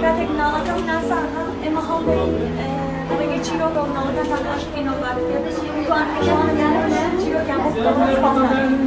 کاتێک مناڵەکەم ناسا ئێمە هەوڵدەین لە ڕێگەی چیرۆکەوە مناڵەکانتان ئاشت بکەینەوە بە بتوانن ڕۆژانە چیرۆکیان بۆ بکەن. سپاستان.